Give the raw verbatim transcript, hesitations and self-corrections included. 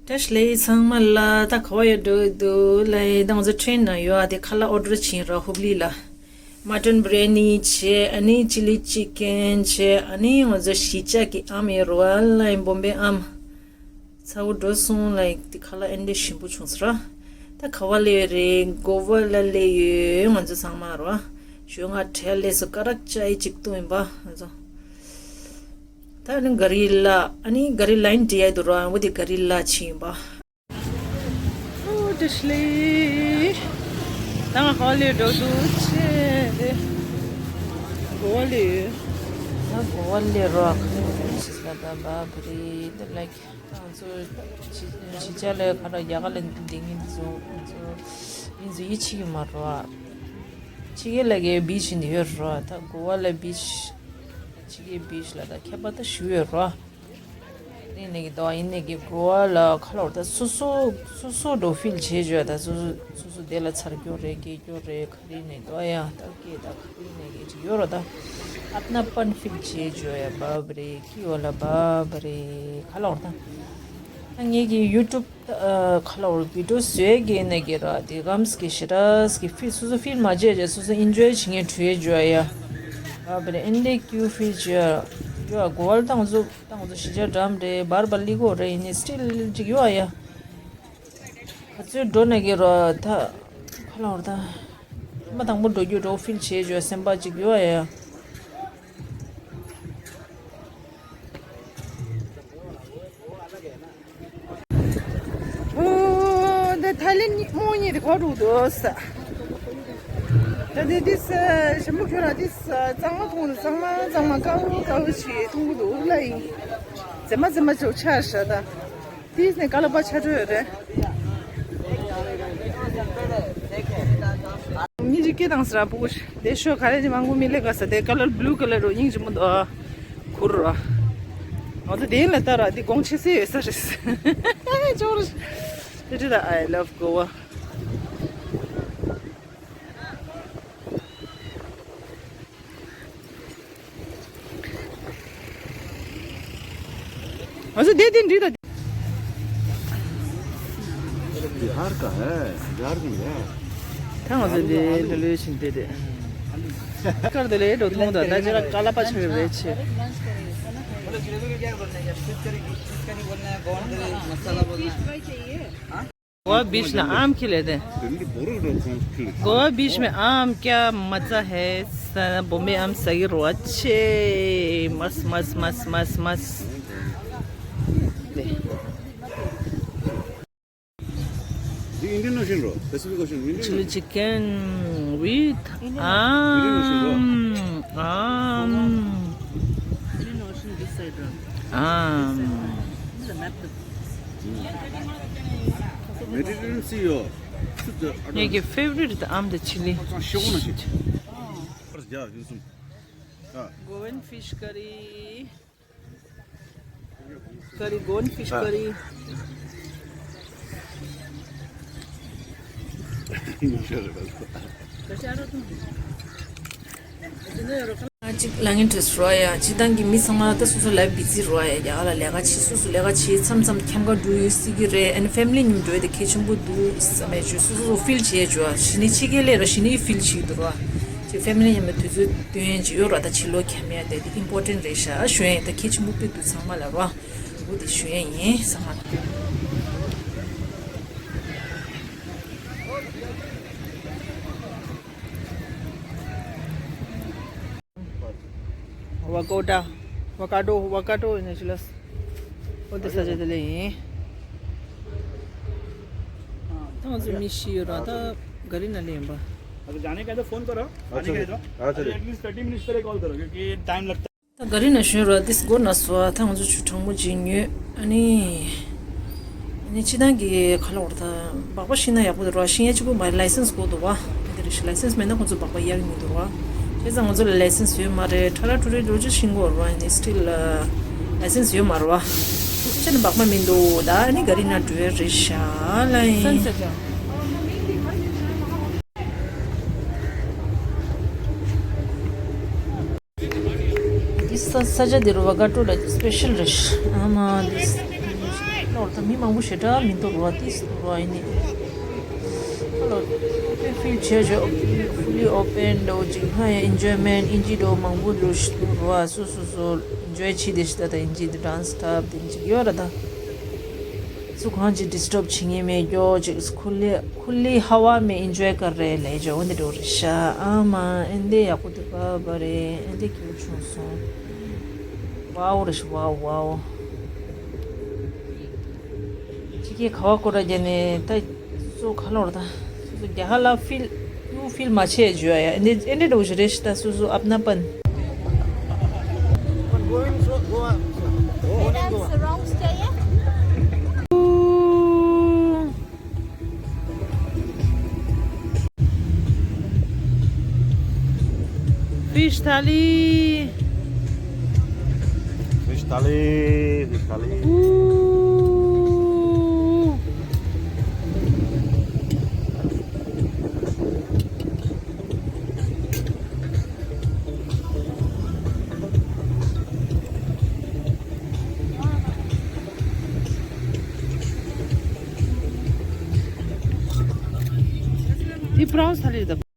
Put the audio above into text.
བཀྲ་ཤིས་བདེ་ལེགས་ཚང་མ་ལ། ད་ག་བ་ཡོད་འགྲོ་འདུག་ལ། ད་ང་ཚོ་ཊེན་ནང་ཡོད། ཨ་དེ་ཁ་ལག་ཨོ་ཌར་བྱིན་ར། ཧུབ་ལི་ལ་མ་ཊོན་བི་རི་ཡ་ནི་བྱས། ཨ་ནི་ཅི་ལི་ཅི་ཀན་བྱས། ཨ་ནི་ང་ཚོ་གཞིས་ཆགས་ཀྱི་ཨམ་ཡོད་ར་ལ། བོམ་བེ་ཨམ། ཚ་བོ་འགྲོ་སོང་ལ། དེ་ཁ་ལག་ཨེ་འདྲ་ཞིམ་པོ་བྱུང་ཟེར་ར། ད་ག་བ་སླེབས་ཡོད་རེད། གོ་བ་ལ་སླེབས་ཡོད། ང་ཚོ་ཚང་མ་ར་ཞོགས་ང་ཁྲལ་ལས་སུ་ཀ་རག་ཅའི་ཅིག་བཏུང་ཡིན་པ་ང་ཚོ། ད་ནི་ག་རི་ལ། ཨ་ནི་ག་རི་ལ་ཡིན་འདྲི་ཡ་འདུག་ར། འོ་དེ་ག་རི་ལ་ཕྱིན་པ། ཨོ་བཀྲ་ཤིས་བདེ་ལེགས། ད་ང་ག་བ་སླེབས་འགྲོ་འདུག་ཆེ་དེ། གོ་བ་སླེབས་ཡོད། ད་གོ་བ་སླེབས་ར། ཁ་ནས་ཅི་ཟེར་ད་བ་བ་རི་དེ་ལ། ང་ཚོ་གཞིས་ཆགས་ལ་ཁ་ར་རྒྱ་གར་ལ་འདི་ངན་འདི་ཚོ་ང་ཚོ་ཡིན་ཚོ་ཡིད་ཆེས་ཀྱི་མ་རེད་བ། ཕྱི་རྒྱལ་ལ་གའི་བིཆ་འདི་ཡོད་རེད་བ། ད་གོ་བ་ལ་བིཆ། ཕྱི་རྒྱལ་བིཆ་ལ་ད་ཁྱད་པར་ད་ཞུ་ཡོད་རེད་བ། ཡིན་ནའི་གི་ད་ཡིན་ནའི་གི་གོ་བ་ལ་ཁ་ལོར་ད་སོ་སོ་སོ་སོ་འགྲོ་ཕིལ་བྱེད་བྱོས། ད་སོ་སོ་སོ་སོ་དེ་ལ་ཚར་རྒྱུ་རེད། སྐྱེ་རྒྱུ་རེད། ག་རེ་ནས་ད་ཡ་ད་སྐྱེ་ད་ག་རེ་ནས་གི་ཅིག་ཡོད་རེད། ད་ཨབ་ན་པན་ཕིལ་བྱེད་བྱོས་ཡ། བ་བ་རེད། སྐྱེ་བ་ལ་བ་བ་རེད། ཁ་ལོར་ད་ད་ངེད་ཀྱི་ཡུ་ཊུབ་ཁ་ལོར་བི་ཌིའོ་བཟོས་གི་ནས་གི་ར། དེ་གམ་སྐྱེ་ཞེ་དྲག་སྐྱེ་ཕིལ། སོ་སོ་ཕིལ་མ་བྱས་བྱས་སོ་སོ་ཨིན་ཇོའི་བྱེད་མཁན་བྲོས་བྱོས་ཡ། བ་བ་རེད། ཨེ་འདྲ་སྐྱེ་ཕིལ་བྱོས་ཡ། གོ་བ་ལ་ད་ང་ཚོ་ད་ང་ཚོ་གཞིས་ཆགས་འགྲམ་རེད། བར་བར་ལི་གོ་རེད། ཡིན་ནའི་སི་ཊིལ་ཅིག་ཡོད་ཨ་ཡ། ག་ཚོད་འགྲོ་ནས་གི་རོ་ད་ཁ་ལོར་ད་མ་དང་པོ་འགྲོ་རྒྱུ་འགྲོ་ཕིལ་བྱེད་བྱོས་སེམས་པ་ཅིག་ཡོད་ཨ་ཡ། ཨོ་འདི་ཐའི་ལེན་མོ་གཉིས་དེ་གོ་འགྲོ་འདུག་ས། ད་དེ་དེ་ས་ཞིམ་པོ་ཁྱོད་རང་དེ་ས་གཙང་མ་མཐོང་དུ་གཙང་མ་གཙང་མ་དཀར་པོ་དཀར་པོ་ཞིག་མཐོང་གི་འདུག་ལ་ཡིན། རྫི་མ་རྫི་མ་ཅོག་ཆ་ཤ་ད། དེས་ནས་ཀ་ལ་པ་ཆ་འཕྲོད་ཡོད་རེད། མི་རིགས་སྐད་དང་སྲ་པོ་དེ་ཤོ་ག་རེ་ཅི་མང་པོ་མི་ལེགས་ག་ས་དེ་ཀ་ལར་བླུ་ཀ་ལར་རོ་སྙིང་རྗེ་མོ་འདུག་ཁུར་རོ། ང་ཚོ་དེ་ལ་ལྟ་ར་དེ་དགོང་ཆེ་སེ་ཡོད་ས་རེད། ཅོར་དེ་དེ་ད་I love Goa། ང་ཚོ་དེ་དེ་འདྲི་ད། बिहार का है, बिहार में है। ད་ང་ཚོ་དེ་ལྷོད་ལྷོད་བཞིན་དེ་དེ། དཀར་དེ་ལས་འགྲོ་མཐོང་ད་ད་ཅི་ར་ཀ་ལ་པ་ཆགས་རེད་ཆེ། गोवा बीच में आम क्या मज़ा है। स- बॉम्बे आम सही रहा छे। मस्त मस्त मस्त मस्त मस्त। Indian Ocean row, Pacific Ocean, Indian Chili Ocean. Chicken with आम, आम। Indian Ocean this side रो। आम। This is the map. Mediterranean Sea row. ངའི་ཕེ་ཝ་རི་ཊི་ཨམ་དང་ཆི་ལི། Goan fish curry. Curry, Goan fish curry. གཅིག་ལ་ངན་དུས་རོ་ཡ། སྤྱི་བཏང་གི་མི་ཚང་མ་ད་སོ་སོ་ལ་བི་ཛི་རོ་ཡ། རྒྱ་གར་ལ་ལས་ཀ་བྱེད། སོ་སོ་ལས་ཀ་བྱེད། མཚམས་མཚམས་ཁྱམས་ཁ་འགྲོ་ཡོད་སྲིད་ཀྱི་རེད། ཨ་ནི་ཕེ་མི་ལི་མཉམ་འགྲོ་ཡ་དེ་གལ་ཆེན་པོ་འདུག་བསམ་ཡ་བྱོས། སོ་སོ་ཕིལ་བྱེད་ཡ་བྱོས། གཞི་ནས་ཕྱི་རྒྱལ་ལས་ར་གཞི་ནས་ཕིལ་བྱེད་འདུག་ར། ཅེ་ཕེ་མི་ལི་མཉམ་དུ་དུས་ཚོད་སྟོན་ཡ་ཅིག་ཡོད་ར། ད་ཕྱི་ལོགས་ཁྱམས་ཡ་དེ་དེ་ཨིམ་པོར་ཊེན་ཊི་རེད་ཤག་ཞུ་ཡ་ཡིན། ད་གལ་ཆེན་པོ་དཔེ་འདུག་ཚང་མ་ལ་ར། འོ་དེ་ཞུ་ཡ་ཡིན་ཚང་མ་ལ། Wakota, Wakado, Wakado ཡིན་ན་ཞུ་ལ། འོ་དེ་ས་ཆ་དེ་ལ་ཡིན། ད་ང་ཚོ་མི་བཞི་ཡོད་ར། ད་ག་རི་ནང་ལ་ཡིན་པ། अगर जाने का है तो फोन करो, आने का है तो। अच्छा, अच्छा। अरे, एटलीस्ट थर्टी मिनट्स पहले कॉल करो, क्योंकि टाइम लगता है। ད་ག་རི་ནང་ཞོན་ར། དེ་སྒོ་ནས་སོ། ད་ང་ཚོ་ཆུ་གྲང་མོ་ཅིག་ཉོས། ཨ་ནི་ཨ་ནི་སྤྱི་བཏང་གི་ཁ་ལོ་བར་ད་སྦག་སྦག་ཤིང་ན་ཡག་པོ་འདུག་ར། ཤིང་ཡ་གཅིག་པོ་མ་རེད། ལའི་སེན་སི་དགོས་འདུག་བ། དེ་རེད་ཤག་ལའི་སེན་སི་མེད་ན་ཁོང་ཚོ་སྦག་སྦག་གཡར་གི་མི་འདུག་ར། བྱས་ཙང་ང་ཚོ་ལ་ལའི་སེན་སི་ཡོད་མ་རེད། ཁྲ་ར་ཁྲུ་རེ་འགྲོ་ཆ་ཤིང་གོ་ར། ཨ་ནི་སི་ཊིལ་ལའི་སེན་སི་ཡོད་མ་རེད་བ། ཁྱེད་ནི་སྦག་མ་མི་འདུག་ད་ཨ་ནི་ག་རི་ནང་འགྲོ་ཡ་རེད་ཤག་ལ་ཡིན། འདི་ས་ས་ཆ་འདི་རུ་ཝ་ག་ཏོ་ལ་སི་པེ་ཤལ་རེད་ཤག་ཨ་མ་འདི། ད་མི་མང་པོ་ཞེ་དྲག་མི་འདུག་ར། ཏིས་འདུག་ར། ཨ་ནི་ཧ་ལོ། ཕི་ལ་ཕིལ་བྱས་བྱས། ཕུ་ལི་ཨོ་པན་འདྲ་བོ་ཅིག་ཧ་ཡ་ཨིན་ཇོའི་མེན་ཊི་ཨིན་ཇི་འདྲ་བོ་མང་པོ་འདུག་ར། སོ་སོ་སོ་ཨིན་ཇོའི་བྱེད་དེ་ཤི། ད་ད་ཨིན་ཇི་དེ་ཌན་སི་ཐབ་དེ་ཅིག་ཡོད་ར། ད་སུ་གང་ཅིག་ཌིས་ཊབ་བྱེད་མཁན་མེད། ཀྱོ་ཅིག་ཁུ་ལི་ཁུ་ལི་ཧ་བ་མེ་ཨིན་ཇོའི་ཀར་རེ་ལེ་ཇོ། འོ་འདི་འདྲ་བོ་རེད་ཤག་ཨ་མ་ཨེ་འདི་ཡག་པོ་འདུག་པ་པ་རེད། ཨེ་འདི་སྐྱིད་པོ་བྱུང་སོང་། ཝའོ་རེད་ཤག་ཝའོ་ཝའོ། ཕྱི་རྒྱལ་ག་བ་སྐོར་ར་རྒྱ་ནས་ད་སོ་སོ་ག་ལོར་ད་སོ་སོ་རྒྱ་ཧ་ལ་ཕིལ་ཡུ་ཕིལ་མ་བྱས་བརྗོད་ཡ། ཨེ་འདྲ་ཨེ་འདྲ་འདྲ་བོ་ཞིག་རེད་ཤག་ད་སོ་སོ་ཨབ་ན་པན། ཕིཤ་ཐ་ལི། ཕིཤ་ཐ་ལི། ཕིཤ་ཐ་ལི། ཨུ། འདི་པྲོན་སི་ཐ་ལི་རེད་ད།